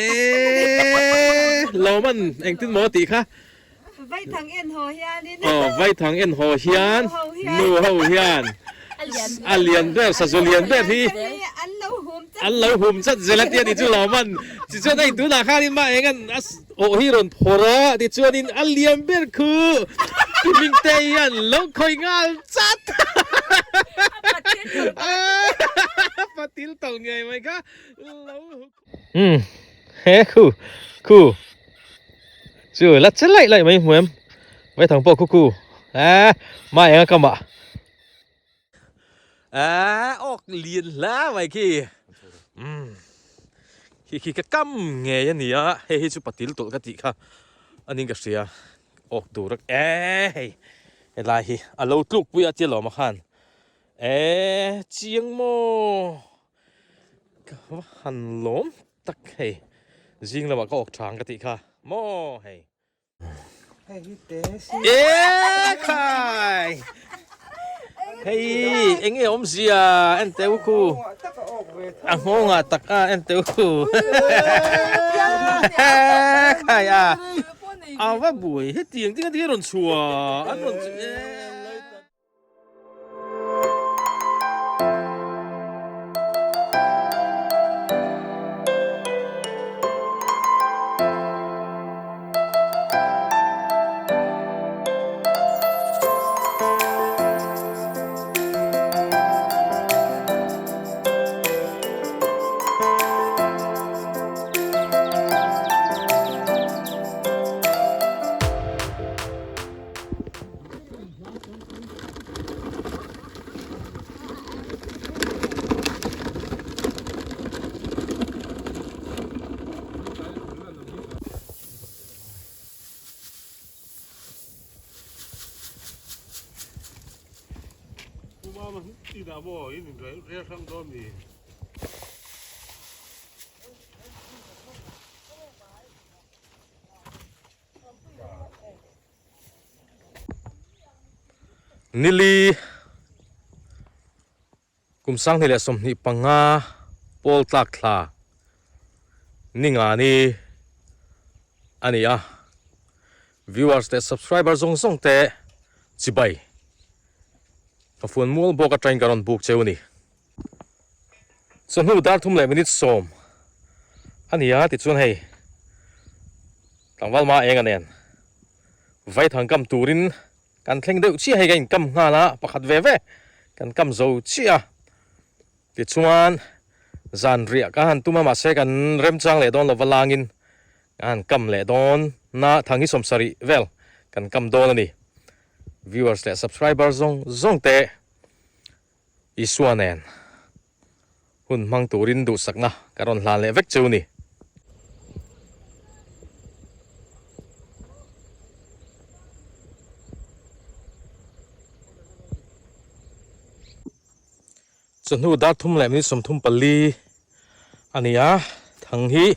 Eee Lawman engtin maw tih kha. Vaithang en haw hianin. Aw vaithang en haw hian nu ho hian a lian ber sazu lian ber hi an lo hum chat an lo hum chat zel a tia ni chu Lawman tichuan hei tunah khanin mah eng an a awh hi rawn phawrh a tichuanin a lian ber khu Pi Hmingtei hian lo khawih nghal chat patil tawlh ngei mai kha lo Umm he khu khu chu la che laih laih mai hmu em vaithang pawh khu khu eh mai eng a kam ah eh awk lian hle mai khi umm khi khi ka kam ngei a ni a hei hi chu patil tawlh ka tih kha a ning ka hria awk tur a eh hei helai hi a lo tluk pui a tia lawm a khan eh chiang maw. Ka va han lawm tak hei zing lamah ka awk thang ka tih kha maw hei. E khai hei enge awmzia en teh u khu a nghawngah tak a en teh u khu khai a a va buai hetiang ding a ding a rawn chhuah an rawn chhuah. Nili kum 2025 pawl tlak thla ningani a ni a, viewers leh subscriber zawng zawng te chibai ka fuan mual bawk atangin ka rawn buk cheu a ni. Chawhnu dar thum leh minute sawm a ni a tichuan hei tlangval ma eng a nen vaithang kam turin kan thleng deuh chiah hei ka inkam nghal a pakhat ve ve kan kam zo chiah a tichuan zan riah ka han tum a mahse kan remchang leh dawn lova langin ka han kam leh dawn na thang hi sawmsarih vel kan kam dawn a ni viewers leh subscriber zawng zawng te. Isua nen hun hmang turin duhsakna ka rawn hlan leh vek cheu ni. Chawhnu dar thum leh minute 34 a ni a, thang hi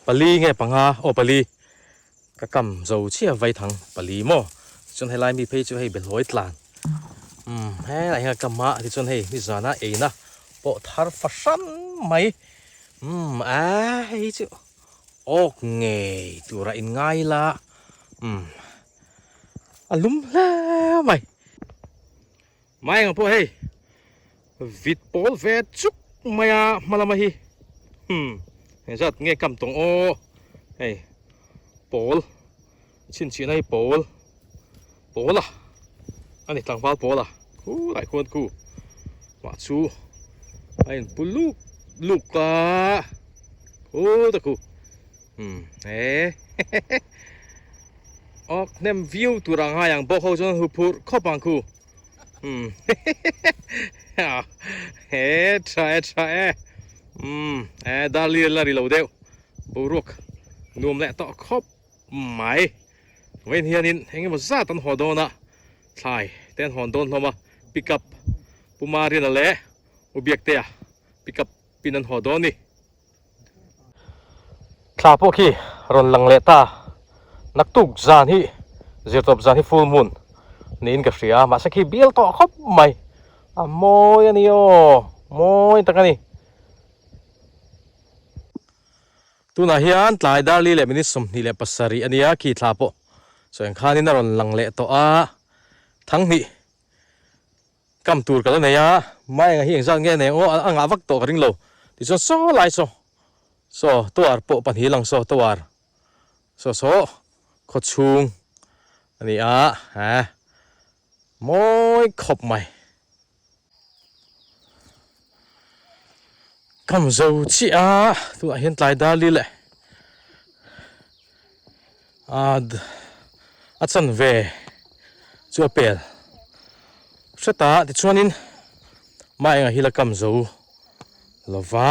pali nge panga aw pali Ka kam zo chiah vai thang pali maw tichuan helai mi phei chu hei behlawi tlan umm helai hian ka kam a tichuan hei nizana eina pawh thar fahran mai umm a hei chu awk ngei tura in ngai la umm a lum hle mai mai ang pawh hei vit pawl ve chuk mai a hma lama hi umm engzat nge kam tawng aw hei pawl chhinchhihna hi pawl pawl a a ni tlangval pawl a khulai khuan khu mah chu a in pu luk luk a khut a khu umm he hehe awk hnem viau tur ang hai ang bawk ho chuan huphurh khawp ang khu. Umm he tha e tha e umm e darli la ri lo deuh boruak nuam leh tawh khawp mai vawiin hianin eng emaw zat an haw dawn a thlai te an hawn dawn hlawm a pick up Pu Marina leh U Biaktea pick up in an haw dawn a ni. Thla pawh khi rawn lang leh ta, naktuk zan hi zirtawp zan hi full moon niin ka hria a, mahse khi bial tawh khawp mai, a mawi a ni aw, mawi tak a ni. Tunah hian tlai dar li leh minute 27 a nia khi thla pawh sawi ang khanin a rawn lang leh tawh a, Thanghnih kam tur ka la nei a, Maenga hi engzat nge nei ang aw a ngah vak tawh ka ring lo tichuan saw lai saw saw tower pawh pahnih lang saw tower saw saw khawchhung a ni a eh mawi khawp mai. Kam zo chiah a tunah hian tlai dar li leh a chanve chu a pel hret a tichuanin mah engah hi la kam zo lova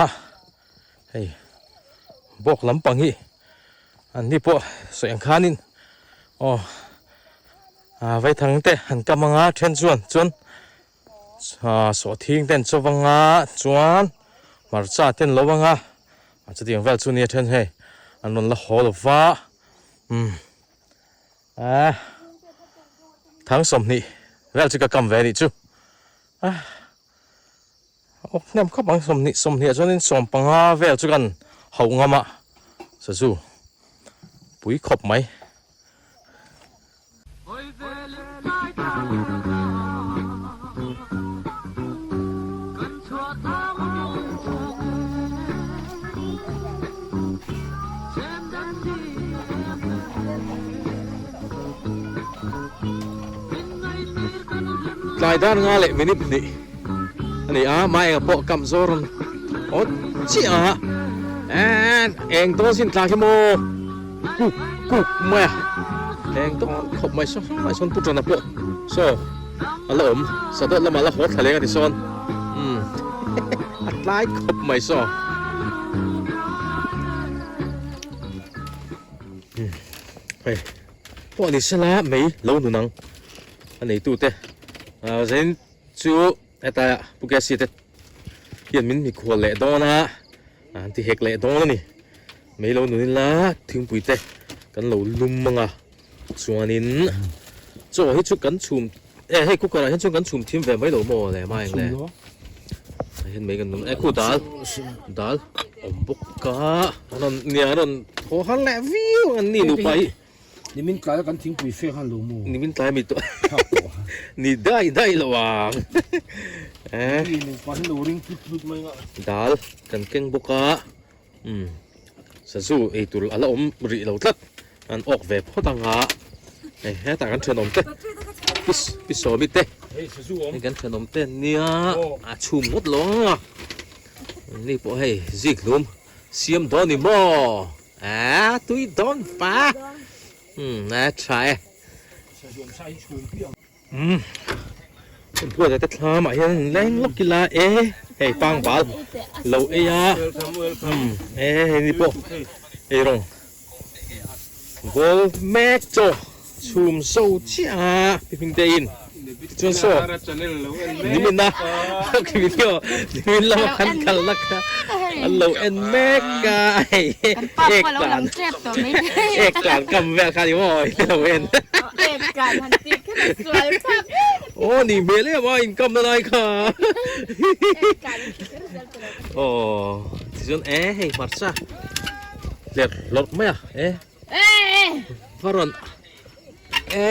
hei bawk lampang hi an ni pawh sawi ang khanin aw. Ah vaithang te an kam anga then chuan chuan ah sawhthing te an chawp anga chuan hmarcha te an lo anga ah chutiang vel chu nia then hei an rawn la haw lo va umm ah thang 20 vel chu ka kam ve anih chu ah awk hnem khawp ang 20 20 ah chuanin 15 vel chu kan hauh ngam a sazu pui khawp mai. Tlai dar nga leh minute hnih a ni a, Maenga pawh kam zawr rawn awt chiah a, eng dawn sin tla khi maw? Kuk kuk mai a, eng dawn khawp mai saw hlai sawn pu tana pawh saw a la awm, sadawt lamah la haw thla leng a ti sawn umm a tlai khawp mai saw. Hei pawh ni sela mei lo nun ang a neitute zain chu hetlai ah Pu Cassie te hian min mikhual leh dawn a an ti hek leh dawn a ni. Mei lo nun ila thingpui te kan lo lum ang a chuanin chaw hi chu kan chhum e hei cooker ah hian chuan kan chhum thim ve mai lo maw le mai ang le ah hian mei kan lum e khu dal dal awm bawk a a rawn nia a rawn thaw har leh viau ang ni nupa hi Nimin tlai a kan thingpui fe khan lo maw Nimin tlai mi tawh ni dai dai lo ang eh nupa hi lo ring tlut tlut mai nga dal kan keng bawk a. Umm sazu ei tur a la awm rih lo tlat an awk ve phawt ang a hei hetah kan thenawm te pi sawmi te hei kan thenawm te nia a chhum ngawt lo ang a ni pawh hei zik hlum siam dawn ni maw a tui dawn va umm a tha e. Umm Phuata te thlam ah hian an leng lawk ila e hei pangbal lo ei a umm e hei ni pawh ei rawng goal mek chaw chhum zo chiah a pi hming te in chuan saw nimin a video nimin lama kan kal na kha an lo en mek a hei ek tlan ek tlan kam vel kha ni maw lo en. Aw ni hmel em a in kam na lai kha aw tichuan e hei hmarcha hler hlawrh mai a e va rawn e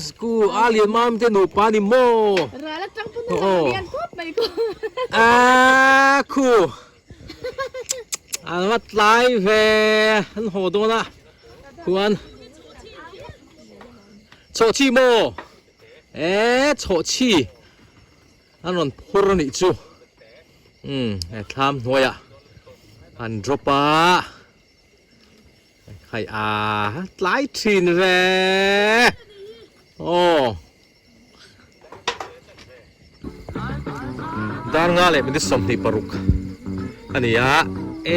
sku a lian mam te nupa ni maw aw a khu an va tlai ve an haw dawn a khuan chawh chi maw e chawh chi an rawn phur a nih chu umm he thlam hnuaiah an drop a hei a tlai thin ve aw. Dar nga leh minute 26 a ni a,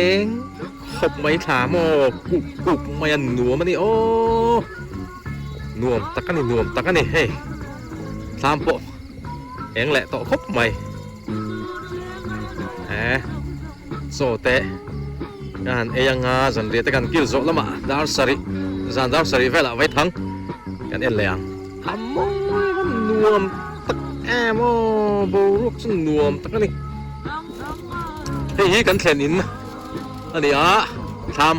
eng khawp mai thla maw kuk kuk mai a nuam a ni aw, nuam tak a ni nuam tak a ni hei thlam pawh eng leh tawh khawp mai eh chaw te ka han ei anga zanriah te kan kil zawh lamah dar sarih zan dar sarih velah vaithang kan en leh ang. A mawi a nuam tak em aw boruak chu nuam tak a ni. Hei hi kan thlen in a ni a. Thlam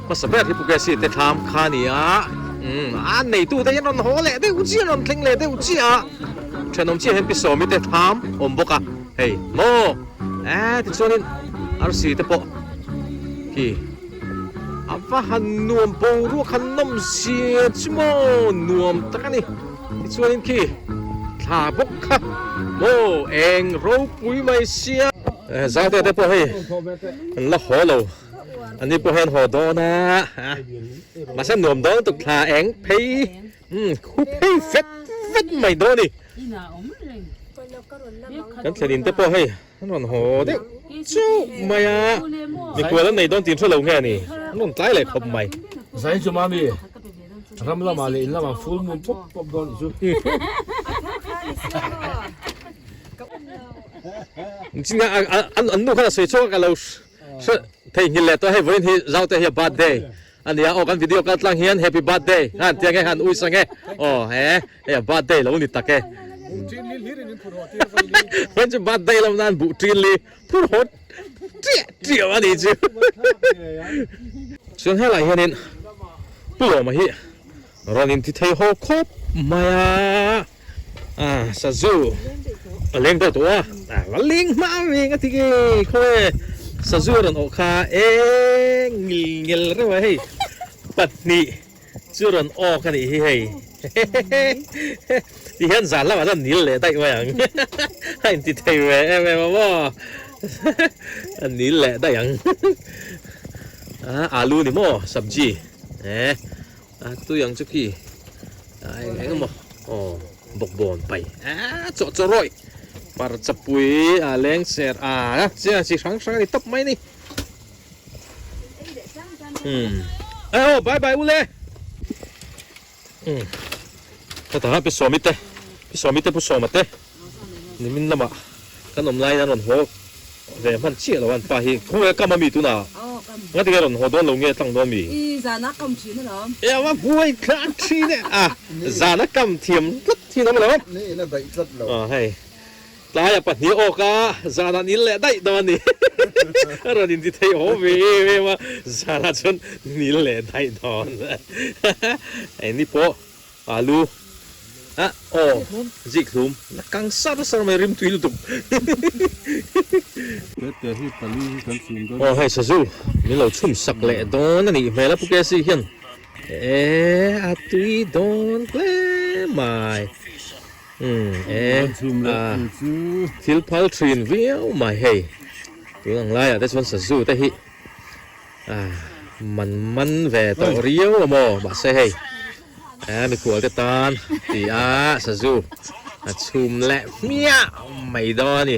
hmasa ber hi Pu Casey te thlam kha a ni a, umm a neitu te hian rawn haw leh deuh chiah rawn thleng leh deuh chiah a, thenawm chiah hian Pi Sawmi te thlam awm bawk a, hei maw eh tichuanin arsi te pawh khi a va han nuam boruak han nawm zia chu maw nuam tak a ni, tichuanin khi thla bawk kha maw eng ropui mai sia. Zau te te pawh hei an la haw lo an ni pawh hian haw dawn a mahse nuam dawn tuk thla eng phei umm khu phei vet vet mai dawn a ni kan thlen in te pawh hei an rawn haw deuh chauh mai a mikual an nei dawn tih an hre lo nge a ni an rawn tlai leh khawp mai. Zain chu mami ram lamah leh in lamah full moon pawp pawp dawn chu. An nu khan a sawi chhuak a ka lo hre theihnghilh leh tawh hei vawiin hi Zaute hi a birthday a nia aw kan video kal tlang hian happy birthday khan tiang e khan uisa nge aw he hei a birthday lo ni tak e vawiin chu birthday lam nan buh ṭin li phur haw ṭiah ṭiah a ni chu chuan helaiah hianin Pu Lawma hi Rawn inti thei haw khawp mai a, ah sazu a leng deuh tawh a, ah va leng hma reng a ti nge khaw e, sazu a rawn awh kha eng ngil ngel reuh a hei pahnih chu rawn awk a nih hi hei ti hian zan lamah chuan nil leh daih mai ang a inti thei ve em em a maw a nil leh daih ang ah alu ni maw sabji eh. A tui ang chu khi a eng eng emaw aw bawkbawn pai a chawh chaw rawih hmarcha pui a leng ser a chiang chi hrang hrang a ni tawp mai a ni umm e aw bye bye ule umm hetah pi sawmi te pi sawmi te pu sawma te Nimin lamah kan awm laiin an rawn haw ve hman chiah lo a, an pa hi khawnge a kam a mi tunah ngatinge a rawn haw dawn lo nge tlang dawn mi? I zan a kam thin alawm. E a va buai tlang thin e a, zan a kam thiam tlat thin awm lo. Ni in a daih tlat lo. Aw hei tlaiah pahnih awk a, zanah nil leh daih dawn a ni. A rawn inti thei haw ve em em a, zanah chuan nil leh daih dawn. Hei ni pawh Alu a aw zik hlum la kang sar sar mai rim tui lutuk. Tete hi pali hi kan chhum dawn. Aw hei sazu min lo chhum sak leh dawn a nih hmel a Pu Kesi hian e a tui dawn hle mai umm e a thil phal thin viau mai hei tun ang laiah te chuan sazu te hi Man man ve tawh riau a maw mahse hei mikhual te tan ti a sazu a chhum leh hmiah mai dawn a ni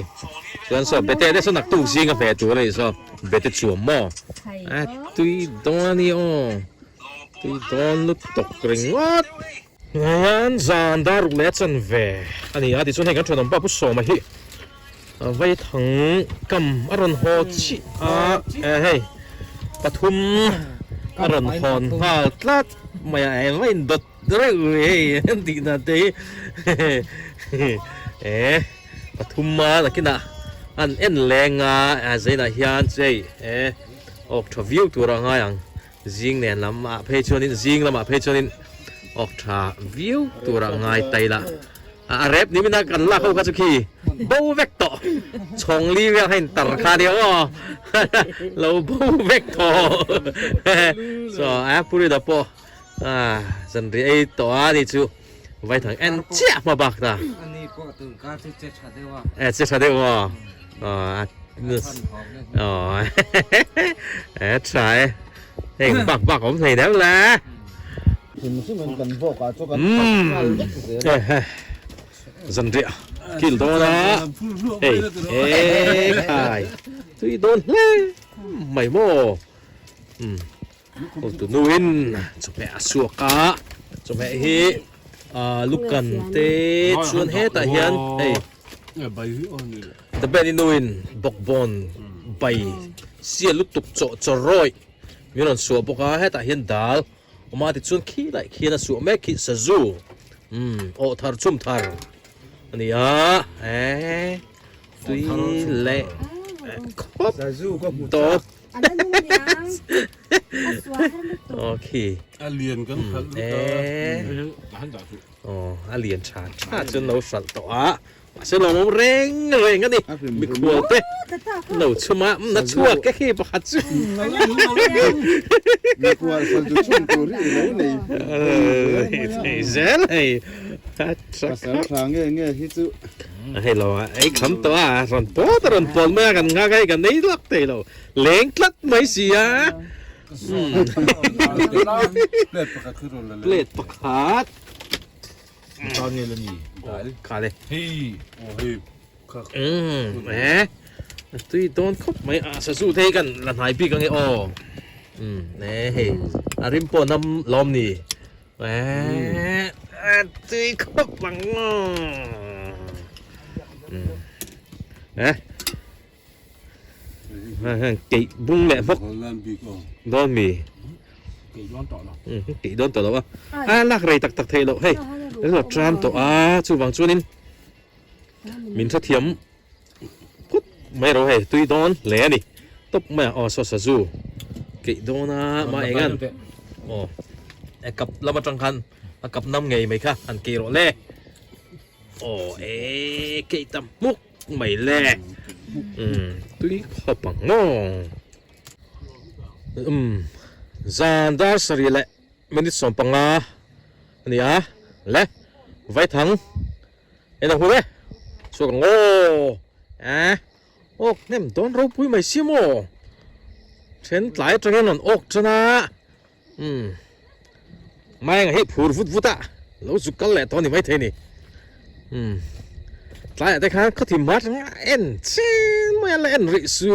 chuan saw bete te saw naktuk zinga hmeh tur a nih saw bete chuam maw a tui dawn a ni aw tui dawn lutuk ringawt. Haian zan dar ruk leh a chan ve a ni a tichuan hei kan thenawm pa Pu Sawma hi Vaithang kam a rawn haw chiah a, eh hei pathum a rawn hawn nghal tlat mai a, eh va in dawt reuh hei an tih dan te hi eh pathum a nakinah an en leng a, a zainah hian chu hei eh awk tha viau tur a ngai ang zing nen lamah phei chuanin zing lamah phei chuanin awk tha viau tur a ngai tai la. A rep ni mina kan lak ho kha chu khi bo vek tawh chhawng li vel kha in tar kha nia aw lo bo vek tawh so a purida pawh a zanri ei tawh a ni chu vaithang en chiah hma bak ta ani pawh tun kar chu che tha deuh a e che tha deuh aw aw e tha e hei bak bak awm thei deuh le Hrim hrim in kan vawk ah chu kan pak nghal vek zel a. Zanriah kil dawn a, hei e khai tui dawn hle mai maw. Umm tu nuin chawhmeh a suak a, chawhmeh hi lukan te chuan hetah hian hei The Benny nuin bawkbawn bai sia lutuk chawh chaw rawih min rawn suah bawk a, hetah hian dal Awma tichuan khi laih khian a suah mek khi sazu umm awh thar chhum thar a ni a eh tui leh khawp tawp. A la nung niang. A sual har lutuk. Aw khi. A lian kan hralh lutuk a. Han dah suh. Aw a lian tha tha chu an lo hralh tawh a. Mahse lawmawm reng reng a ni. Mikhual te lo chhum a, na chhuak e khi pakhat chu. Mikhual hralh chu chhum tur hi i lo nei thei zel hei. Pasal tha nge nge hi chu. Hei lo a ei kham tawh a, rawn pawt a rawn pawl mai a kan nghak a hei kan ei lak thei lo. Leng tlat mai si a. Plate pakhat khi rawn la leh. Plate pakhat. Ta nge la ni? Khale. Hei, aw hei. Umm e tui dawn khawp mai a sazu te hi kan la hnai bik ange aw umm e hei a rim pawh nam lawm ni e a tui khawp ang umm e Keih bung leh bawk dawn mi? Keih dawn tawh lo a. A lak rei tak tak theih loh hei. Rilru tram tawh a chuvang chuanin min hrethiam phut mai ro hei tui dawn hle a ni. Tawp mai a aw saw sazu keih dawn a mah eng an aw a kap lam atang khan a kap nam ngei mai kha han keih rawh le aw e keih ta hmuk. Mai le tui khawp ang maw umm zan dar sarih leh minute 15 a ni a le vaithang en ang hun e chhuak ang aw eh awk hnem dawn ropui mai si maw then tlai atangin rawn awk tan a umm Maenga hi phur vut vut a, lo zuk kal leh tawh a ni maithei a ni. Umm tlaiah te khan khawthim hma atanga en chen mai a la en rih su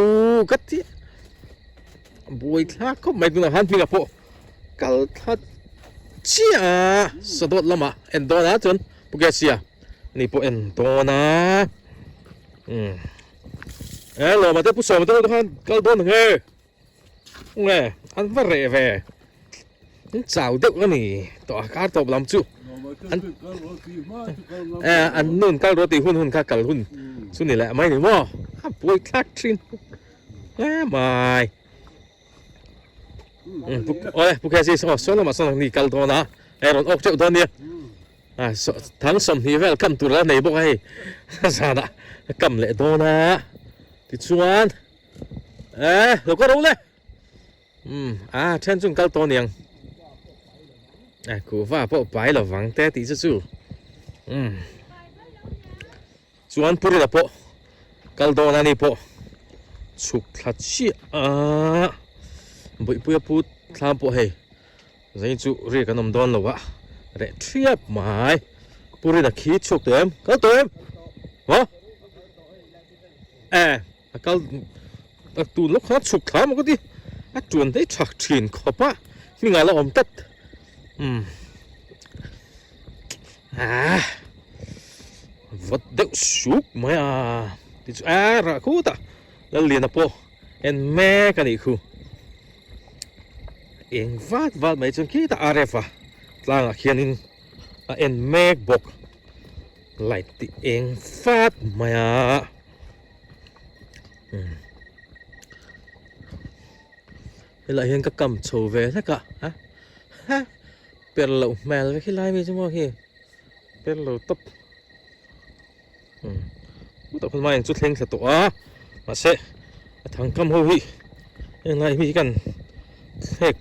ka ti a, buai thlak khawp mai tunah khan hmingah pawh kal thla chiah a, sadawt lamah en dawn a chuan Pu Gesia ani pawh en dawn a, umm e lawma te Pu Sawma te ho khan kal dawn ang e. Nge an va reh ve an chau deuh a ni tawh a kar tawp lam chu an an nun kal rawh tih hun hun kha kal hun chu ni leh mai ni maw a buai thlak thin hle mai aw pu khe si aw sawn lamah sawn ni kal dawn a hei rawn awk teuh dawn nia thang 20 vel kam tur la nei bawk a hei zanah kam leh dawn a tichuan. Eh, lo ka ro le. Um, a then chung kal tawh niang. Eh, ku va pawh pai lo vang te tih chu chu. Um. Chuan purina pawh kal dawn ani pawh chhuk thla chiah a. Buipuia pu thlam pawh hei. Zai chu ri kan awm dawn lo a. Reh thiap mai. Purina khi chhuk tawh em? Kal tawh em? Maw? Eh. A kal a tun lawk khan a chhuk thla maw ka ti a tuan daih thak thin khawp a hming ah la awm tlat umm ah vawt deuh suk mai a tichu ah rah khutah Lalliana pawh en mek a nih khu eng vat vat mai chuan khitah RF a tlangah khianin a en mek bawk light tih eng vat mai a. Helai hian ka kam chho ve hlek a ha ha per loh hmel vek helai mi chu maw khi per lo tawp tah khawn maieng chu thleng thla tawh a mahse a thang kam ho hi henglai mi hi kan thlek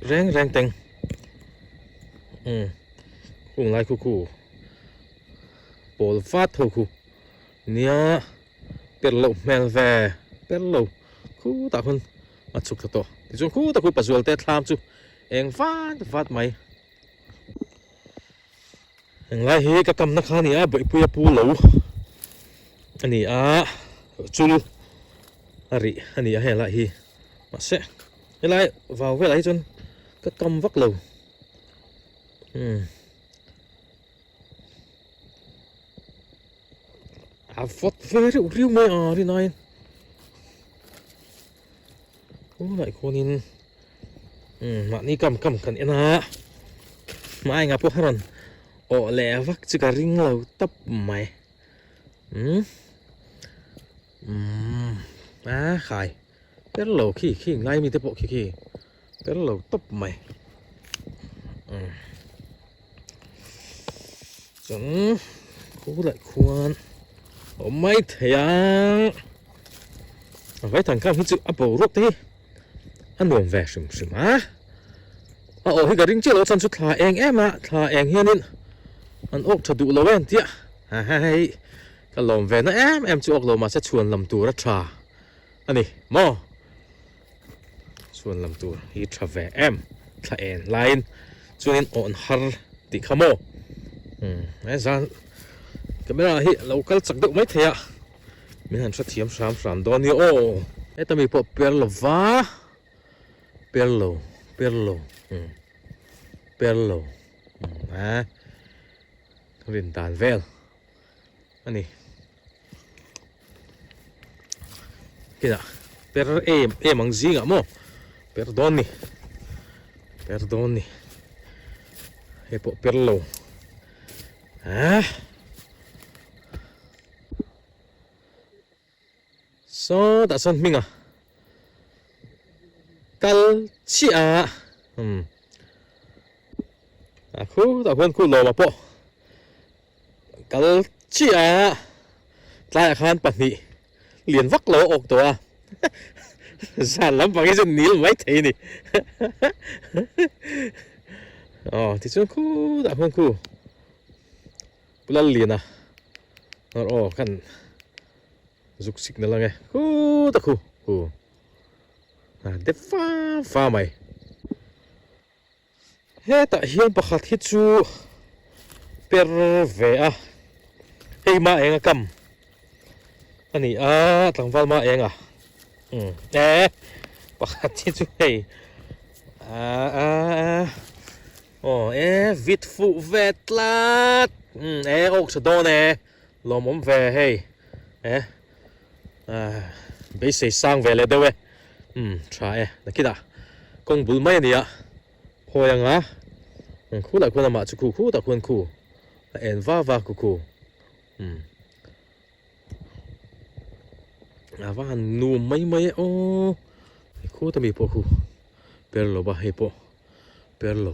reng reng teng khung lai khu khu pawl vat ho khu. Nia per loh hmel ve per lo khutah khawn a chhuk thla tawh tichuan khutah khu pazual te thlam chu eng vat vat mai englai hi ka kamna kha a ni a bawihpui a pu lo a ni a chul a rih a ni a helai hi mahse helai vau velah hi chuan ka kam vak lo umm. A vawt ve reuh riu mai a rinaiin tunah khuanin umm mahni kam kam kan en a hmai engah pawh a rawn awh leh vak chu ka ring lo tawp mai umm umm a khai. Per lo khi khi ngai mi te pawh khi khi per lo tawp mai umm chuan khulai khuan a awm mai thei a a vaithang khan hi chu a boruak te hi a nuam ve hrim hrim a a aw hi ka ring chiah lo chuan chu thla eng em a thla eng hianin an awk tha duh lo em tia hei ka lawm ve na em em chu awk lo mahse chhuan lam tur a tha. A ni maw? Chhuan lam tur hi tha ve em? Thla en laiin chuanin awn har tih kha maw? Umm he zan camera hi a lo kal chak deuh mai thei a, min han hrethiam hram hram dawn nia aw. Heta mi pawh per lo va, per lo, per lo, umm per lo, umm a rin dan vel a ni. Kinah per em em ang zingah maw per dawn ni per dawn ni hei pawh per lo ah sawtah sawn hming a kal chiah a umm a khutah khuan khu lawma pawh. Kal chiah a, tlaiah khan pahnih lian vak lo a awk tawh a, zan lampang hi chu nil mai thei a ni. Aw tichuan khutah khuan khu Pu Lalliana aw khan zuk signal ang e khutah khu khu a dep fa fa mai. Hetah hian pakhat hi chu per ve a, hei ma eng a kam a ni a, tlangval ma eng a, umm e pakhat hi chu hei ah ah aw e vit fuh ve tlat umm e awk tha dawn e lawmawm ve hei e ah beisei sang ve leh deuh e umm tha e nakinah kawng bul mai a ni a. Khawi anga khu lah khuan amah chu khu khu tak khuan khu a en va va khu khu umm a va han nuam mai mai e aw khu ta mi pawh khu per lo va hei pawh per lo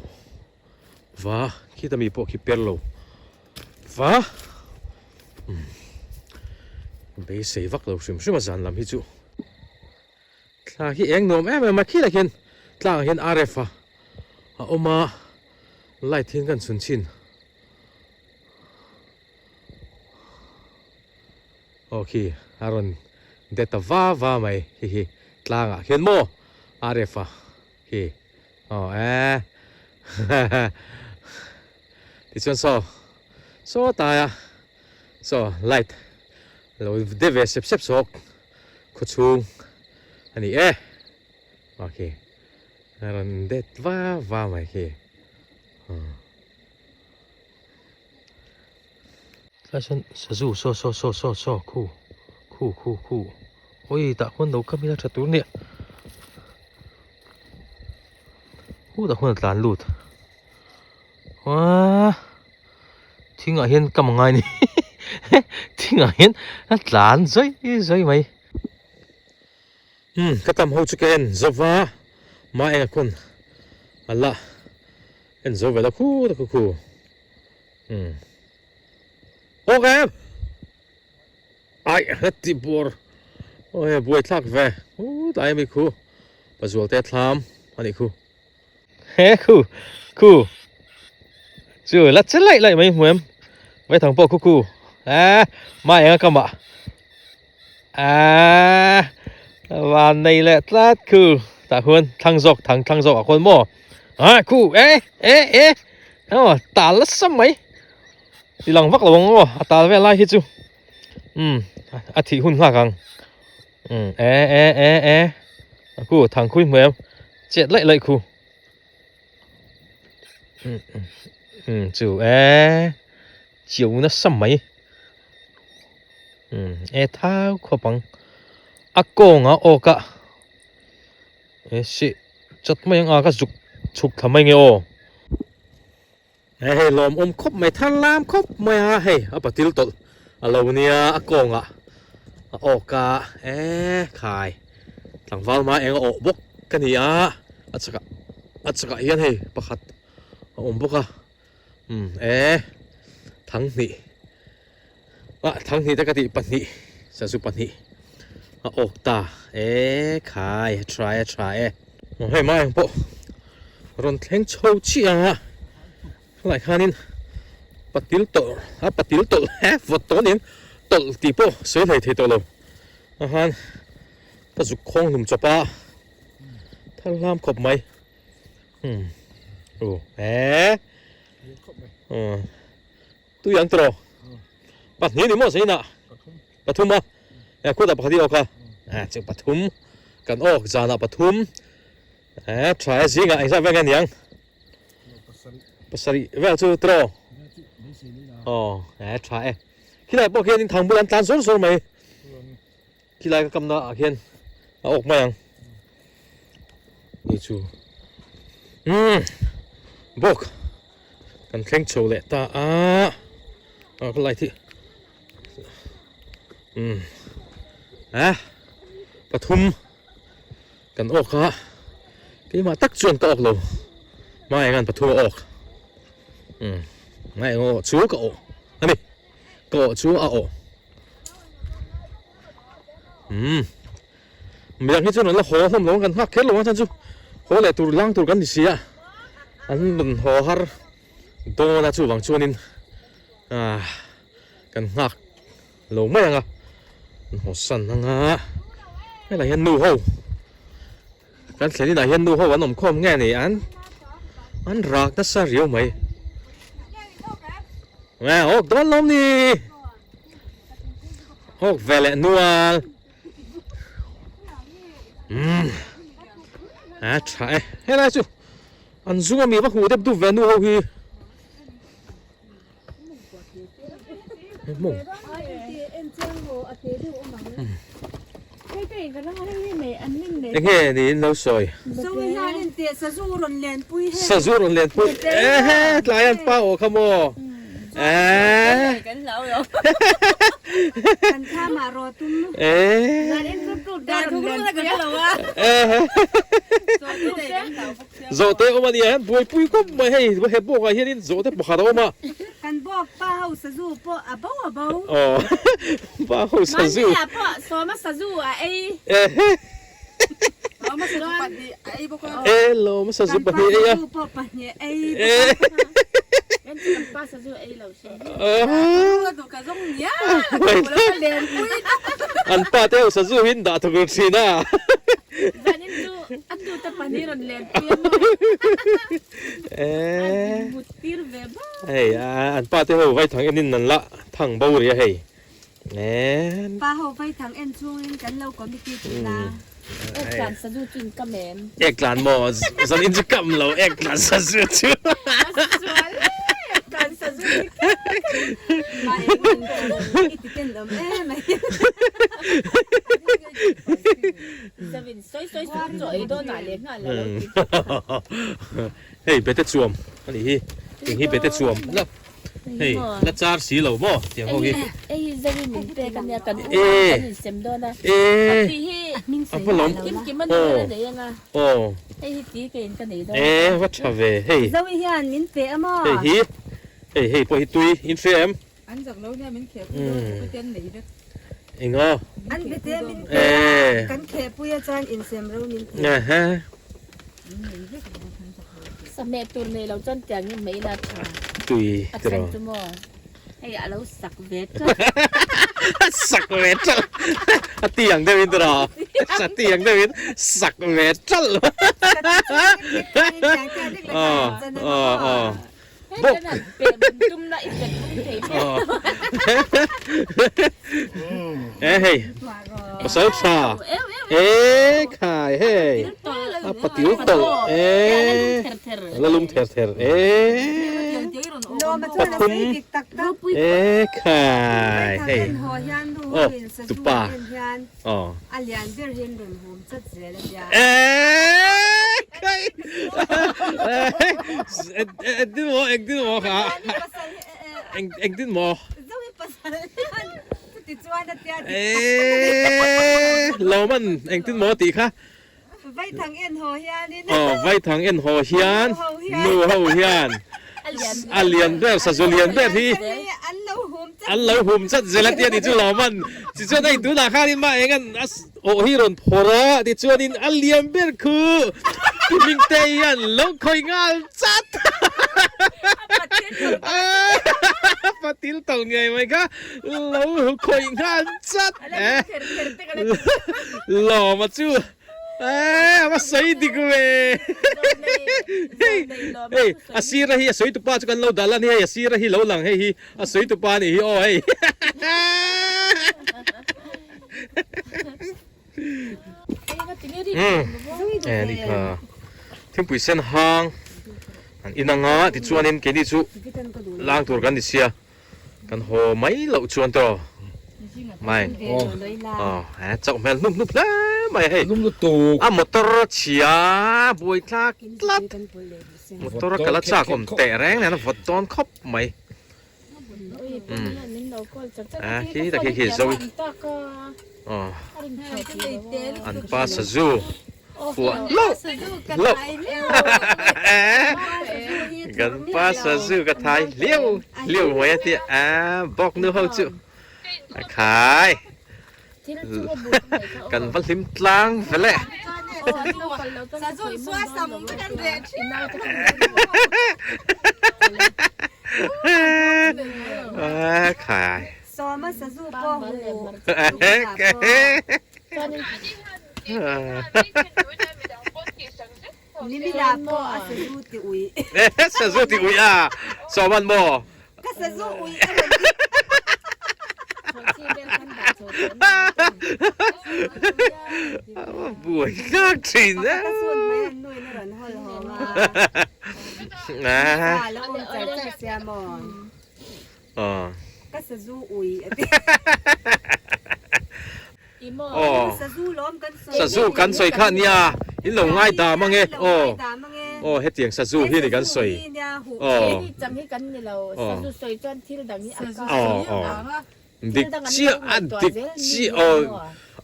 va khi ta mi pawh khi per lo va umm beisei vak lo hrim hrim a zan lam hi chu. Thla hi eng nuam em em a khilai khian tlangah hian RF a a awm a light hian kan chhun chhin aw khi a rawn de ta va va mai khi hi tlangah khian maw RF a khi aw e tichuan saw saw taia saw light lo de ve sep sep sawk. Khawchhung a ni e ok a rawn det va va mai khi tlai sawn sazu saw saw saw saw saw khu khu khu khu ui tah khuan lo kam ila tha tur nia khu tah khuan a tlan lut Uaaa thingah hian ka mangai ni thingah hian a tlan zawi zawi mai umm ka tam ho chu ka en zo va ma eng a khawn a la en zo ve lo khu ta khu khu umm awk em ai a ti bawr aw hei buai thlak ve tlai ami khu pazual te thlam a nih khu. He khu khu chu la che laih laih mai hmu em vai thang pawh khu khu a ma eng a ka mah a van nei leh tlat khu tah khuan thlang zawk thang thlang zawk ah khuan maw a khu e e e aw tal nasa mai ti lang vak lo ang aw a tal vel lai hi chu umm a thih hun nghak ang. Umm e e e e a khu thang khui hmu em chet laih laih khu umm umm chu e chiu nasa mai umm e thau khawp ang a kawnga awk a e sih chat mai ang a ka zuk chhuk thla mai nge aw. He hei lawmawm khawp mai thar lam khawp mai a hei a patil tawlh a lo nia a kawngah a awk a e khai Tlangval mai eng a awh bawk ka ni a, a chakah a chakah hian hei pakhat a awm bawk a umm e thanghnih ah thanghnih te ka tih pahnih sazu pahnih a awk ta e khai a tha e a tha e. Aw hei mai ang pawh rawn thleng chho chiah ang a helai khanin patil tawlh a patil tawlh he vawt tawh aniang tawlh tih pawh sawi hlei thei tawh lo a han. Ka zuk khawng hlum chawp a, thar hlam khawp mai. Hmm. Oh, eh. Oh. Tu yang tro. Pahnih ni maw sein ah. Pathum a. Eh khuat ah pakhat i awk a. Eh chu pathum. Kan awk zan ah pathum. Eh tha e zing ah engzat vel nge niang. Pasarih vel chu tro. Oh, eh tha e. Khilai pawh khian in thang bul an tlan zawr zawr mai. Khilai ka kamna ah khian a awk mai ang ni chu umm bawk kan thleng chho leh ta a a ka light hi umm eh pathum kan awk a keimah tak chuan ka awk lo hma engan pathum a awk umm hma eng a awh chu ka awh a ni. Ka awh chu a awh. Umm. Midang hi chuan an la haw hlawm lo ang kan nghak kher lo ang chuan chu haw leh tur lang tur kan ni si a. An rawn haw har dawn a chuvang chuanin ah kan nghak lo mai ang a. An haw san ang a. Helai hian nu ho kan thlen inah hian nu ho an awm khawm nge ni an an rak nasa riau mai. Nge awk dawn lawm ni awk ve leh nual umm a tha e helai chu an zung ami va hmuh deuh dup ve nu ho hi Enge niin lo sawi? Sazu rawn len pui ehe tlai an pa aw kha maw eh Zawhte awm a nia hian buaipui khawp mai hei he bawk ah hianin zawhte pakhat a awm a. Kan bawk pa ho sazu pawh a bo a bo. Aw pa ho sazu. Mahni ah pawh sawma sazu a ei. Lawma sazu pahnih a ei bawk a. E lawma sazu pahnih ei a. Kan pa sazu pawh pahnih a ei bawk a. Kan chu kan pa sazu a ei lo hrim. Ka duh ka zawng nia ka duh lo ka lenpui ta. An pa te ho sazu hi an dah thawk ruk thin a. Zanin chu a tute pahnih rawn len pui a maw? A mut tir ve bawk. Hei an pa te ho vaithang enin an la thang bo rih a hei. Pa ho vaithang en chungin kan lo committee thin a. Ek tlan sazu chu in kam em? Ek tlan maw? Zanin chu kam lo ek tlan sazu chu. A sual e ek tlan sazu hi kher kher. Mah engmah i ti ten awm em ai. Zavin sawi sawi suh chaw ei dawn ah leh nghal a lo ti. Hei bete chuam a nih hi eng hi bete chuam la hei la char si lo maw tiang ho hi. Hei hi Zavin min pek a nia kan u ah kan insem dawn a ti hi a hma lawm kim kim a ni a nei ang a hei hi ti keiin ka nei dawn e va tha ve hei. Zoe hian min pe a maw? Hei hi hei hei pawh hi tui in hria em? An zak lo nia min kheh pui dawn chu bete an nei vek. Enga? An bete min pe a, kan kheh pui a chuan insem ro min ti. Sahmeh tur nei lo chuan tiang hi hmei ila tha. Tui A chhan chu maw hei a lo sak ve ṭalh. A sak ve ṭalh. A ti ang deuhin tiraw? A ti ang deuhin sak ve ṭalh. Aw aw aw. Bawk. E hei pasal tha e khai hei a patil tawlh e la lum ther ther e pathum e khai hei aw tupa aw Engtin maw engtin maw kha engtin maw. Eee Lawman engtin maw tih kha. Vaithang en haw hianin. Aw vaithang en haw hian nu ho hian a lian ber sazu lian ber hi an lo hum chat an lo hum chat zel a tia ni chu Lawman tichuan hei tunah khanin mah eng an a awh hi rawn phawrh a tichuanin a lian ber khu pi Hmingte hian lo khawih nghal chat patil tawlh ngei mai kha lo khawih nghal chat e. Lawma chu eh a va sawi dik ve hei hei a sira hi a sawi tupa chu kan lo dal a ni hei a sira hi lo lang hei hi a sawi tupa a nih hi aw hei eh ni kha thingpui sen hang an in anga tichuanin keini chu lang tur kan ni sia. Kan haw mai loh chuan tawh mai aw he chauh hmel hnup hnup hle mai hei a motor a chhia buai tlak tlat motor a kal a chak awm teh reng nen a vawt dawn khawp mai a khi tak hi khi zo aw an pa sazu Fuah hlauh hlauh Kan pa sazu ka thai hliau hliau mai a tia a bawk nu ho chu a khai kan va hlim tlang vel e a khai Sawma sazu pawh hu Nimila pawh a sazu ti ui. Sazu ti ui a, Sawman maw? Ka sazu ui a rawn ti. Buai hlak thin e. Pakhat a sun mai an nuin a rawn hawl hawng a. Sa lo awm char char sia maw? Ka sazu ui a ti. Aw sazu kan sawi kha nia in lo ngai dam ange aw aw hetiang sazu hi ni kan sawi aw aw aw dik chiah a dik chiah aw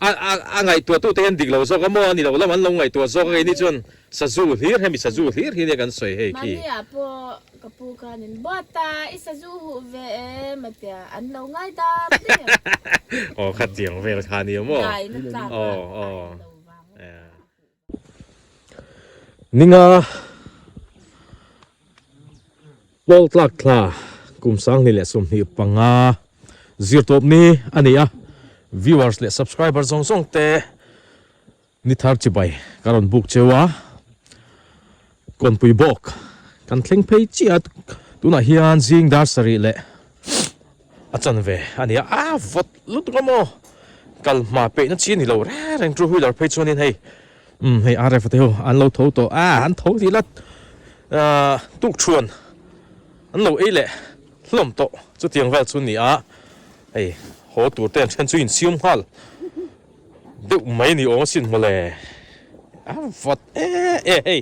a a a ngaihtuah tu te hian dik lo zawk a maw a ni lo lam an lo ngaihtuah zawk a keini chuan sazu hlir hemi sazu hlir hi nia kan sawi hei khi. Ka pu khan in buat a, i sazu huh ve em a tia, an lo ngai dam daih a. Aw kha tiang vel kha nia maw. Dai na tlak a, a in lo vang a. Ninga Pawl tlak thla kum 2025 zirtawp ni a ni a, viewers leh subscriber zawng zawng te Ni thar chibai ka rawn buk cheu a, kawnpui bawk kan thleng phei chiah a, tunah hian zing dar sarih leh a chan ve a ni a, a vawt lutuk a maw, kal hma peihna chi a ni lo reng reng two wheeler phei chuanin hei umm hei RF te ho an lo tho tawh a, an tho tih la ahh tukṭhuan an lo ei leh hlawm tawh chutiang vel chu a ni a, hei haw tur te an then chu insiam nghal. Deuh mai ni awm asin mawle a vawt e e hei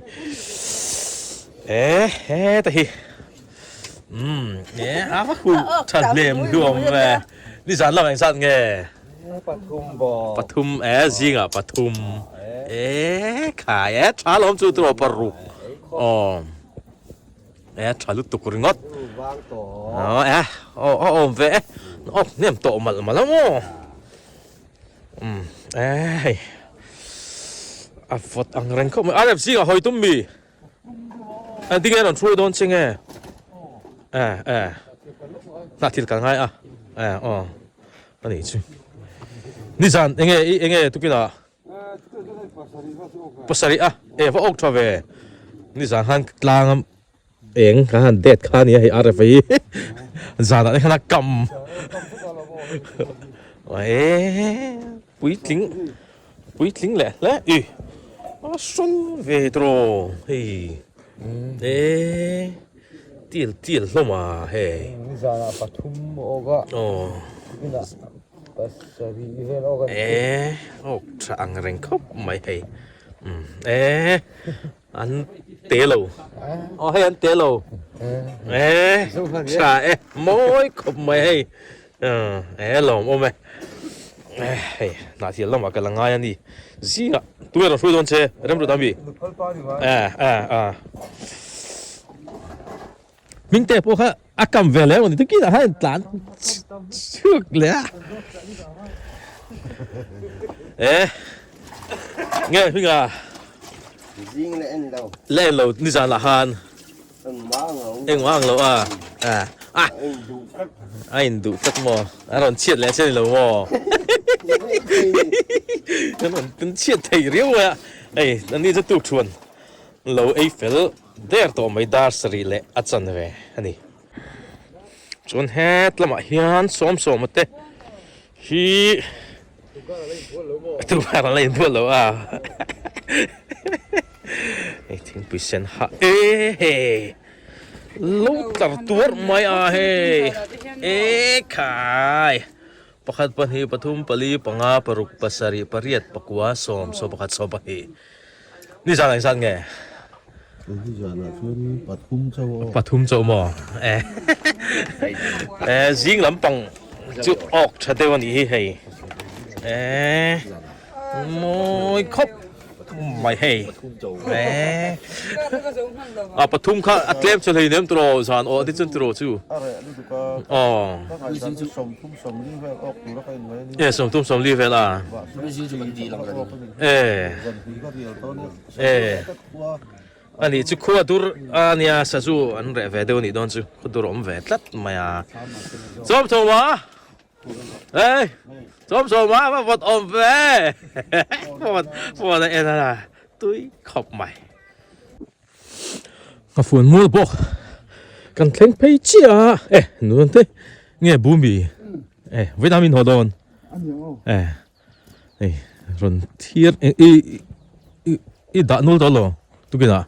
e he te hi umm e a va huh tha hnem hluam ve nizan lamah engzat nge pathum bawk pathum e zingah pathum e khai e tha lawm chu turaw paruk aw e tha lutuk ringawt aw e aw a awm ve e awk hnem tawh malh malh a maw. Umm eh hei a vawt ang reng khawp mai RFC ah hawi tum mi a tinge rawn hruai dawn che nge eh eh hna thil kal ngai a eh aw a nih chu nizan enge i enge tukin ah pasarih a eh va awk tha ve nizan khan tlang a Eng ka han det kha ania hei RFA hi zanah te khan a kam eee puitling puitling leh hle i a sawn ve tawh hei eee tial tial hlawm a hei zanah pathum awk a aw pasarih vel awk a eee awk tha ang reng khawp mai hei eee. An te lo. Aw hei an te lo. E tha e mawi khawp mai hei. E lawm awm e. Hei hnah thial lamah ka la ngai a ni zingah tunge rawn hruai dawn che remrut ami eh eh ah hming te pawh kha a kam ve leh emaw ni tukin ah khan tlan chhuak leh a eh nge hming ah zing leh en lo leh en lo nizan ah khan Engmah ang lo a a a in duh tlat maw a rawn chhiat leh che ni lo maw a rawn tun chhiat thei riau mai a hei a ni chu tuk thuan lo ei fel der tawh mai dar sarih leh a chan ve a ni chuan het lamah hian sawm sawma te hi tukverh a la inbual lo a Hei thingpui sen ha e hei lo tlar tuar mai a hei e khai pakhat pahnih pathum pali panga paruk pasarih pariat pakua sawm sawm pakhat sawm pahnih ni zan ang zan nge ni zanah chuan pathum chauh aw pathum chauh maw e e zing lampang chu awk tha deuh a nih hi hei e mawi khawp mai hei e a pathum kha a tlem chu hlei nem turaw zan aw ti chuan turaw chu aw e sawmthum sawmli vel a e e ani chu khua dur a nia sazu an reh ve deuh a nih dawn chu khua dur a awm ve tlat mai a chawmthawm a Ê, chawm sawm a va vawt awm ve. Phone phone a en a tui khawp mai. Ka phone mual bawk. Kan thleng phei chiah a. E, nuan te nge bumi. E, vawiin min haw dawn. E, hei rawn thir i i i dah nul tawh lo tukinah.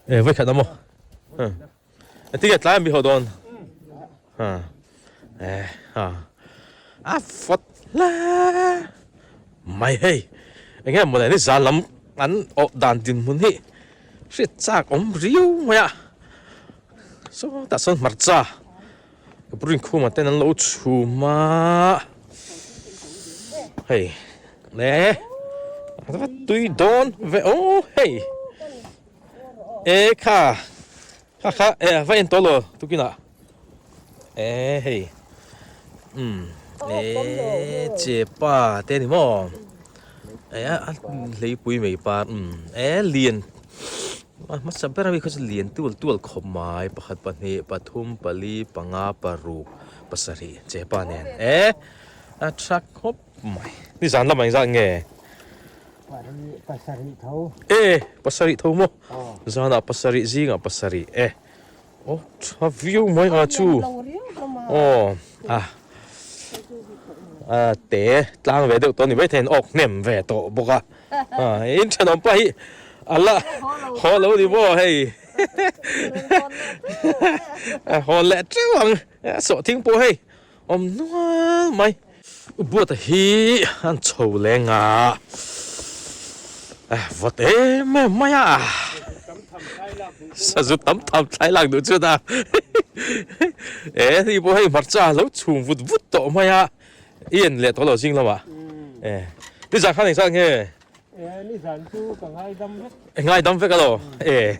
E, vawikhat a maw. Tige tlai mi ho dawn ha eh ha a fawt hle mai hei enge mawle ni zan lam an awh dan dinhmun hi hriat chak awm riau mai a sawtah sawn hmarcha ka pu rinkhuma ten an lo chhum a hei le tui dawn ve aw hei. E kha kha kha e va en tawh lo tukinah e hei um e che pa te ni maw e a hleipui mai par um e lian a hmasa ber ami kha chu lian tual tual khawp mai pakhat pahnih pathum pali panga paruk pasarih che pa nen e a tha khawp mai nizan lamah engzat nge. Pasarih tho. E, pasarih tho maw? Zanah pasarih, zingah pasarih e. Aw, tha viau mai a chu. Aw, a. A te tlang ve deuh tawh ni maithei an awk hnem ve tawh bawk a. A, in thenawm pa hi a la haw lo ni maw hei. A haw leh teuh ang. Sawhthing pawh hei awm nual mai. Buata hi an chho leng a, vawt em em mai a, sazu tam tham thlai lak duh chuan a, e hei pawh hei hmarcha a lo chhum vut vut tawh mai a, i en leh tawh lo zing lamah e nizan khan engzat nge? E nizan chu ka ngaidam vek. E ngaidam vek alo e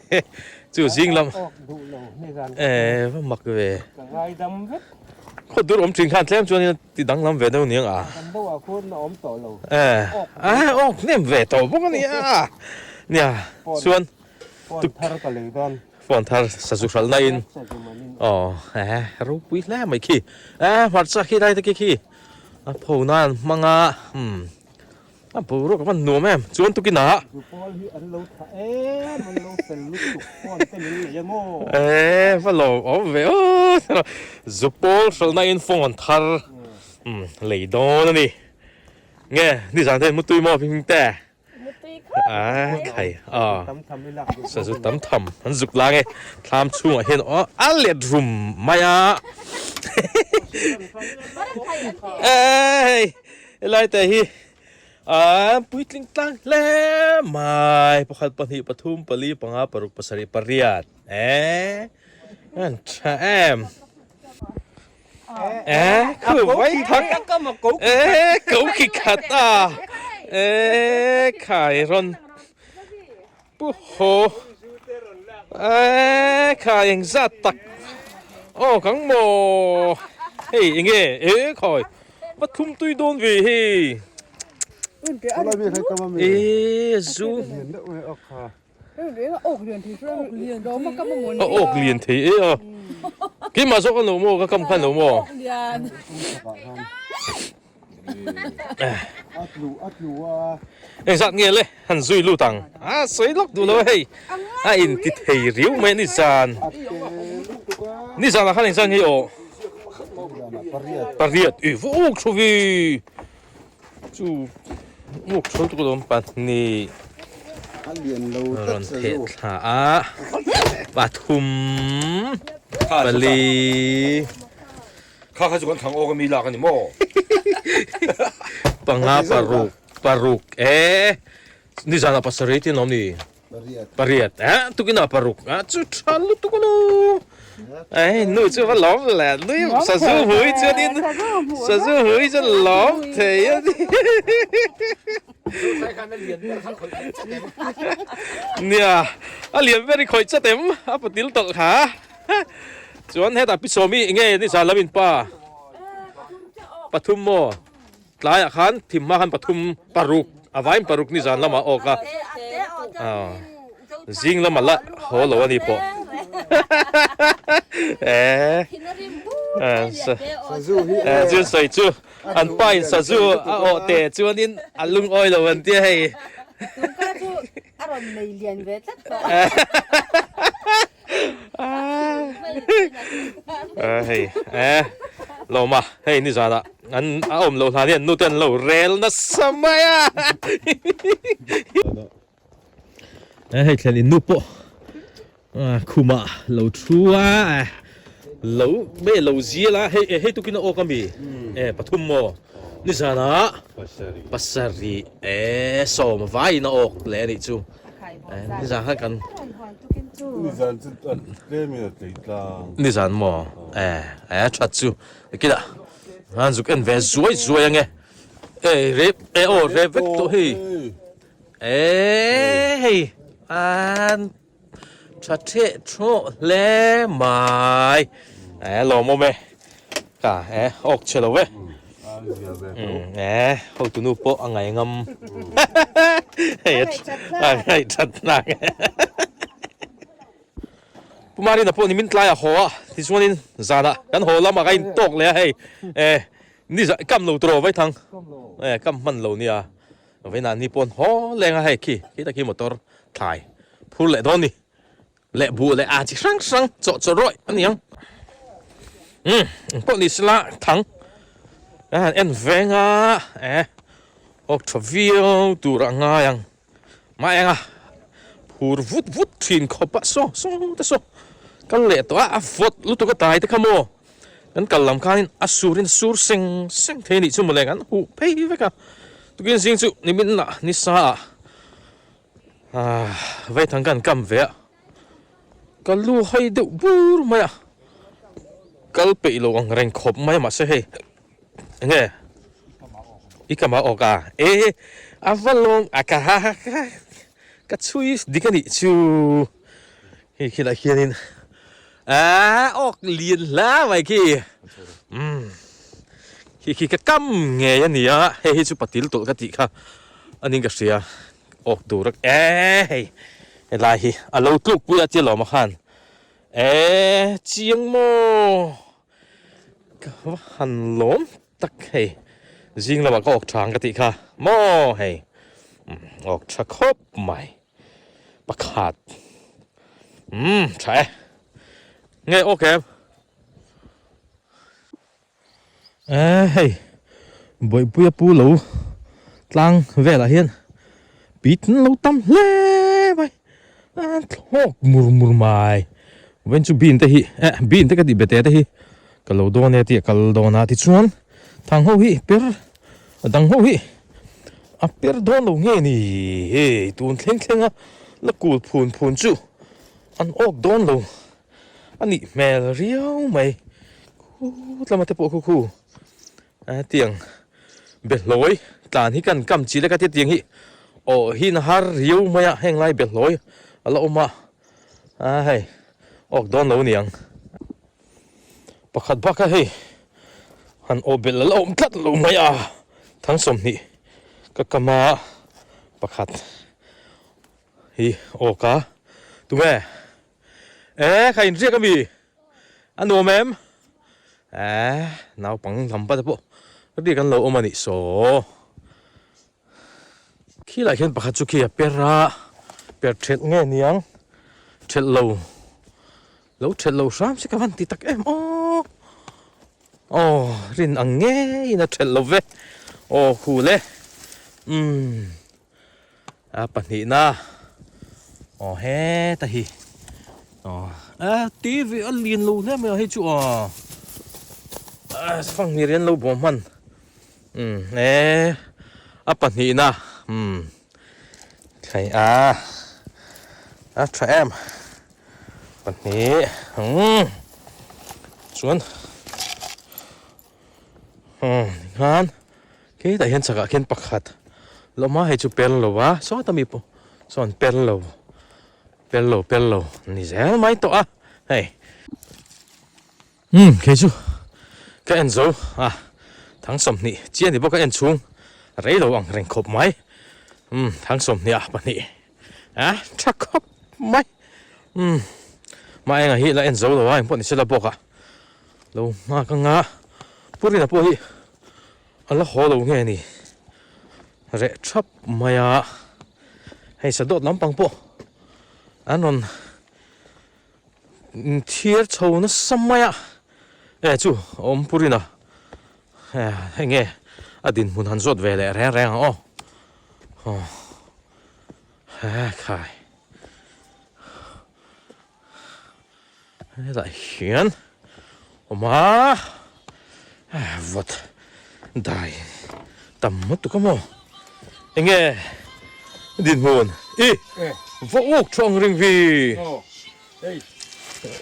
chu zing lam. Awk duh lo nizan. E va mak ve. Ka ngaidam vek. Khaw dur awm thin khan tlem chuan in ti danglam ve deuh niang a. Kan deuh ah khuan a awm tawh lo. E a awk hnem ve tawh bawk a nia. Nia chuan. Phone thar ka lei dawn. Phone thar sazu hralh na in. Aw e ropui hle mai khi. E hmarcha khi lai te khi khi a pho nan hmang a umm. A boruak a van nuam em chuan tukin ah. Zupawl hi an lo tha em an lo fel lutuk phone te min nei a maw. E va lo awm ve aw Zupawl hralhna in phone thar lei dawn a ni. Nge nizan te mutui maw hming te. Mutui khawp mai. A khai a. Sazu tam tham an zuk lang e thlam chhungah hian aw a let rum mai a. Ei. Helai te hi a puitling tlang hle mai pakhat pahnih pathum pali panga paruk pasarih pariat e an tha em. Eh, khu vai thang. Eh, ko khi khat a. Eh, khai ron. Pu ho. Eh, khai eng zat tak. Oh, kang mo. Hei, enge eh khai. Va thum tui dawn ve hei. Eh, zu. A awk lian thei e a. Keimah zawk a lo maw ka kam khan lo maw? Engzat nge le han zui lut ang. A sawi lawk duh lo a hei. A in ti thei riau mai a ni zan. Ni zan ah khan engzat nge aw? Pariat. I va awk tho ve. Chu muk thawl tuk alawm pahnih rawn theh thla a pathum pali Kha kha chu kan thang awk ami lak ani maw? Panga paruk paruk e nizan ah pasarih tin awm ni. Pariat eh tukin ah paruk ah chu tha lutuk alo eh nu chu va lawm le nui sazu hui chuanin sazu hui chuan lawm thei a ni nia a lian ber i khawih chat em a patil tawlh kha chuan hetah pi sawmi nge ni zan lam in pa pathum maw. Tlaiah khan thim hma khan pathum paruk a vain paruk ni zan lamah awk a zing lamah la haw lo a ni pawh eh chu sawi chu an pa in sazu a awh te chuanin a lungawi lo an tia hei hei eh lawma hei ni zana an a awm lo hlan hian nu te an lo rel nasa mai a eh hei thlen in nu pawh khuma lo thu a lo me lo zial a hei hei tukin a awk ami eh pathum maw ni zana pasarih eh sawm vaiin a awk leh anih chu. Nizan khan kan Nizan chu a tlem in a tlei tlang. Nizan maw? Eh, eh that chu. Kila han zuk en ve zuai zuai ange. Eh rep eh aw rep vek tawh hei. Eh hei an tha the thawh hle mai. Eh lawmawm e. Ka eh awk che lo e. Eh hotu nu pawh a ngai ngam. Hei a ngaih that nak. Pu Marina pawh ni min tlai a haw a tichuanin zanah kan haw lamah ka intawk leh a hei eh ni zah kam lo turaw vaithang eh kam hman lo nia vainah ni pawn haw leng a hei khi khi tak hi motor thlai phur leh dawn ni. Leh buh leh a chi hrang hrang chawh chawh rawih a ni ang. Umm engpawh ni sela thang a han en veng a eh awk tha viau tur a ngai ang. Mah enga phur vut vut thin khawp a saw saw te saw kal leh tawh a a vawt lutuk a tai te kha maw kan kal lam khanin a surin a sur seng seng thei a nih chu mawle kan huh phei vek a tukin zing chu nimin ah nisa ah. Vaithang kan kam ve a, ka lu hai deuh bur mai a, kal peih lo ang reng khawp mai a mahse hei enge i kam a awk a e a va lawm a ka ha ka chhui dik a nih chu hei khilai hianin aaa awk lian hla mai khi umm khi khi ka kam ngei a ni a hei hi chu patil tawlh ka tih kha a ning ka hria. Awk tur a e hei helai hi a lo tluk pui a tia lawm a khan e chiang maw ka va han lawm tak hei zing lamah ka awk tha ang ka tih kha maw hei awk tha khawp mai pakhat umm tha e nge awk em. Eee hei Bawihpuia pu lo tlang velah hian pit an lo tam hle mai a thlawk mur mur mai vawiin chu bean te hi eh bean te ka tih bete te hi ka lo dawn e tih a kal dawn a tichuan thang ho hi per a dang ho hi a per dawn lo nge ni hei tun thleng thleng a la kul phun phun chu an awk dawn lo. A nih hmel riau mai. Khut lama te pawh khu khu a tiang behlawi tlan hi kan kam chi lek a tia tiang hi aw hi na har riau mai a heng lai behlawi a la awm a a hei awk dawn lo niang pakhat bak a hei han aw belh a la awm tlat lo mai a thang 20 ka kam a pakhat hi awk a tunge e kha inriak ami. A nuam em? Eeh naupang lam pa te pawh bik an lo awm a nih saw. Khi lah khian pakhat chu khi a per a, per thelh nge niang? Thelh lo, lo thelh lo hram se ka van ti tak em aw. Aw rin ang ngeiin a thelh lo ve. Aw khul e. Umm. A pahnihna aw heta hi aw a TV a lian lo hle mai a hei chu aw a fang hlir hian lo bawm hman umm e a pahnihna umm thlai a a tha em pahnih umm chuan umm khan. Hetah hian chakah khian pakhat lawm a hei chu per lo a sawta mi pawh sawn per lo per lo per lo ni zel mai tawh a hei umm kei chu ka en zo a thang 20 chian ni bawk a en chhung rei lo ang reng khawp mai umm thang 20 ah pahnih a tha khawp mai umm mah engah hi la en zo lo a engpawh ni sela bawk a lo nghak anga Purina pawh hi a la haw lo nge ni reh thap mai a hei sadawt lampang pawh an rawn thiar chho nasa mai a e chu a awm Purina hei nge a dinhmun han zawt ve leh reng reng ang aw aw hekhai. Hetah hian awm a vawt dai tam lutuk a maw enge dinhmun i va uk thu ang ring vi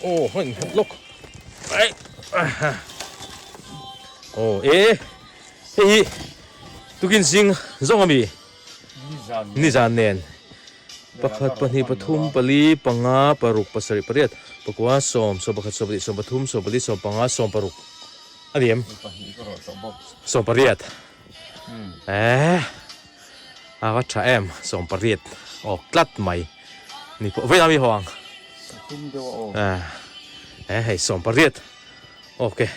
aw hei nghet lawk aw e hei hi tukin zing zawng ami nizan nen. Pakhat, pahnih, pathum, pali, panga, paruk, pasarih, pariat, pakua, sawm, 11, 12, 13, 14, 15, 16 a ni em? 18 eh a va tha em 18 awk tlat mai ni pawh vei ami haw ang eh eh hei 18 okay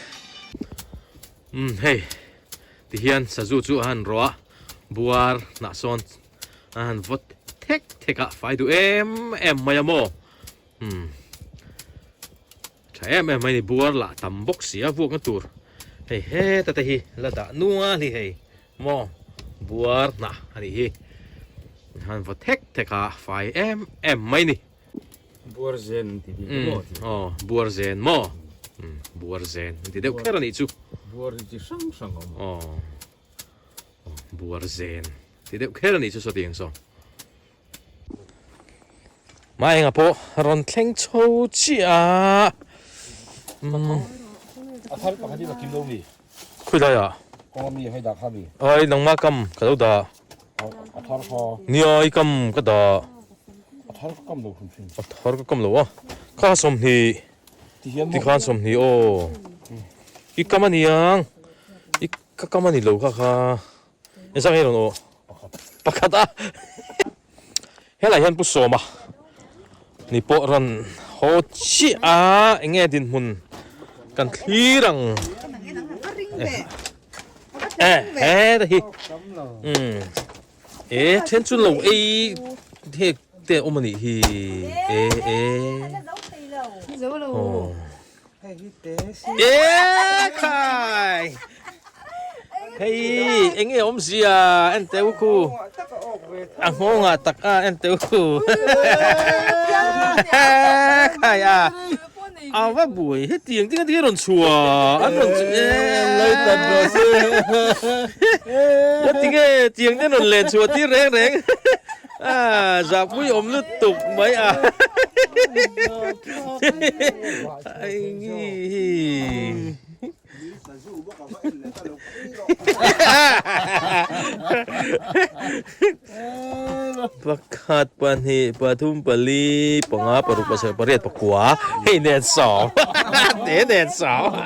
um hei tihian sazu chu a han rawh a buar hnah sawn A han vawt thek thek a, fai duh em em mai a maw? Umm tha em em mai ni, buar lah tam bawk si a vuakna tur hei heta te hi la dah nual hi hei maw buar hnah a nih hi a han vawt thek thek a, fai em em mai ni. Buar zen an ti bik a maw? Aw buar zen maw? Umm buar zen an ti deuh kher a nih chu. Buar hi chi hrang hrang a awm a. Aw. Buar zen ti deuh kher a nih chu sawtiang saw. Maenga pawh rawn thleng chho chiah a. A thar pakhat hi la kim lo mi? Khawi lai ah? Kawng a mi hei dah kha mi? Ai nangmah kam ka lo dah. A thar kha. Nia i kam ka dah. A thar ka kam lo hrim hrim. A thar ka kam lo a. Kha 20. Tikhan 20 aw. I kam a niang. I Ka kam a ni lo kha kha engzah nge rawn aw pakhat a helai hian pu sawma ni pawh rawn haw chiah a eng nge dinhmun kan thlir ang eh heta hi umm e then chu lo ei hek te awm a nih hi e e aw. E khai hei enge awmzia en teu khu a nghawng ah tak a en teu khu khai a a va buai hetiang tinga tinga rawn chhuah an rawn chu e tinge tiang te rawn len chhuah tir reng reng a zahpui awm lutuk mai a. Pakhat, pahnih, pathum, pali, panga, paruk, pasarih, pariat, pakua, hei nen sawm, te nen sawm,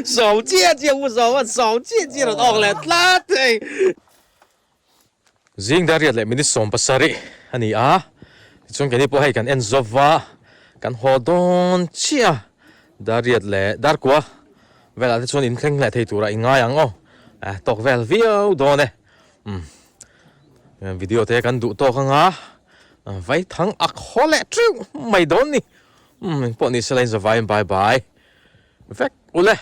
sawm chiah chiah u sawm a, sawm chiah chiah rawn awk leh tlat hei. Zing dar riat leh minute 70 a ni a, tichuan keini pawh hei kan en zawva kan haw dawn chiah a, dar riat leh dar kua velah te chuan inthleng leh thei turah i ngai ang aw, tawk vel viau dawn e. Umm video te kan duh tawk anga vaithang a khaw leh teuh mai dawn ni umm engpawh ni sela in zavai in bye bye vek ule.